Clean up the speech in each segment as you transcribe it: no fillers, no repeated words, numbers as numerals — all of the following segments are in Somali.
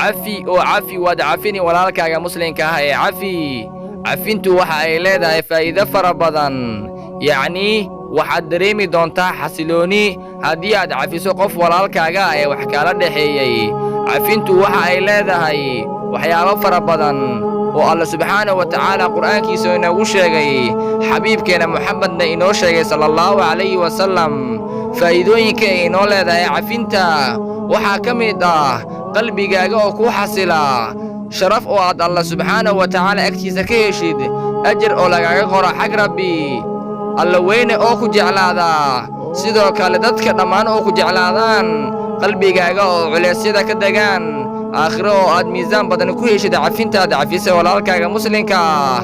Cafi oo cafi, waad cafini walaalkaaga muslimka ah ee cafi. Cafintu waxa ay leedahay faa'iido fara badan. Yacnii, waxaad dareemi doontaa xasilooni haddii aad cafiso qof walaalkaaga ah ee wax kaala dhexeeyey. Cafintu waxa ay leedahay waxyaabo fara badan oo Alla subxaanahu wa tacaala Qur'aankiisa inoogu sheegay, xabiibkeenna Muxamedna inoo sheegay, sala Allahu calayhi wasalam. Faa'iidooyinka ay inoo leedahay cafinta waxaa ka mid ah qalbigaaga oo kuu xasila, sharaf oo aad Alla subxaanahu wa tacaala agtiisa ka heshid, ajar oo lagaaga qoro xag Rabbi, Alla weyne oo ku jeclaadaa, sidoo kale dadka dhammaan oo ku jeclaadaan, qalbigaaga oo culeysyada ka degaan, aakhiro oo aad miisaan badan ku heshid cafintaad cafisay walaalkaaga muslimka ah,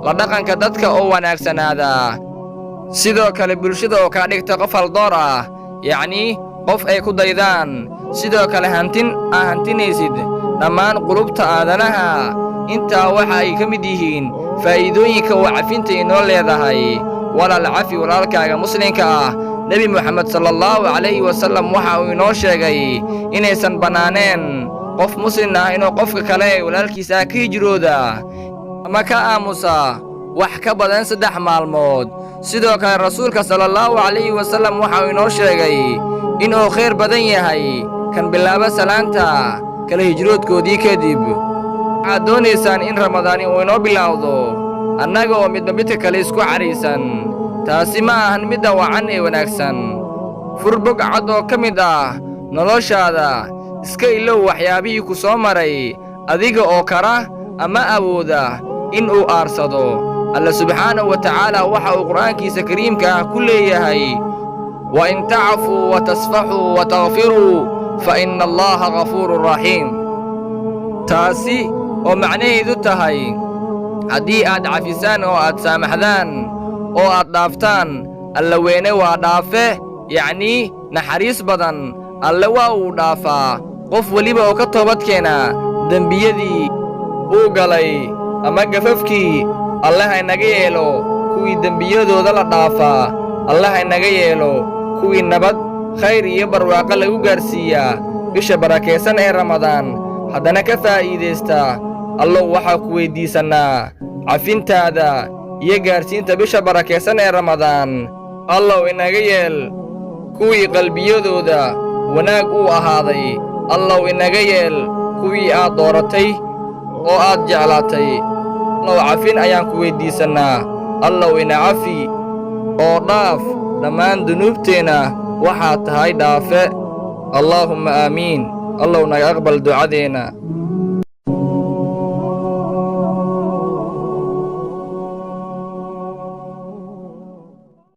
la dhaqanka dadka oo wanaagsanaada, sidoo kale bulshada oo kaa dhigta qof haldoor ah, yacnii qof ay ku daydaan, sidoo kale hantin aa hantinaysid dhammaan qulubta aadanaha. Intaa waxa ay ka mid yihiin faa'iidooyinka oo cafinta inoo leedahay. Walaal, cafi walaalkaaga muslimka ah. Nebi Moxamed sala Allahu calayhi wasallam waxa uu inoo sheegay inaysan bannaaneen qof muslim ah inuu qofka kale ee walaalkiisa ah ka hijrooda ama ka aamusa wax ka badan 3 maalmood. Sidoo kale Rasuulka sala Allahu calayhi wasallam waxa uu inoo sheegay inuu khayr badan yahay kan bilaaba salaanta kala hijroodkoodii kadib. Waxaad doonaysaan in Ramadaani uu inoo bilaawdo annaga oo midba midka kale isku caraysan. Taasi ma ahan midda wacan ee wanaagsan. Fur bog cad oo ka mid ah noloshaada. Iska ilow waxyaabihii ku soo maray, adiga oo kara ama awooda in uu aarsado. Alla subxaanahu wa tacaala waxa uu Qur'aankiisa kariimka ah ku leeyahay: "وإن تعفوا وتصفحوا وتغفروا فإن الله غفور رحيم." Taasi oo macnaheedu tahay, haddii aad cafisaan oo aad saamaxdaan oo aad dhaaftaan, Alla weyne waa dhaafe, yacnii naxariis badan. Alle waa uu dhaafaa qof weliba oo ka toobad keena dembiyadii uu galay ama gafafkii. Alle ha inaga yeelo kuwii dembiyadooda la dhaafaa. Alle ha inaga yeelo kuwii nabad, khayr iyo barwaaqo lagu gaarsiiyaa bisha barakaysan ee Ramadaan, haddana ka faa'iidaysta. Allow, waxaa ku weyddiisannaa cafintaada iyo gaarsiinta bisha barakaysan ee Ramadaan. Allow, inaga yeel kuwii qalbiyadooda wanaag uu ahaaday. Allow, inaga yeel kuwii aad dooratay oo aad jeclaatay. Allow, cafin ayaan ku weyddiisannaa. Allow, ina cafi oo dhaaf dhammaan dunuubteenna. Waxaad tahay dhaafe. Allaahumma aamiin. Allow, naga aqbal ducadeenna.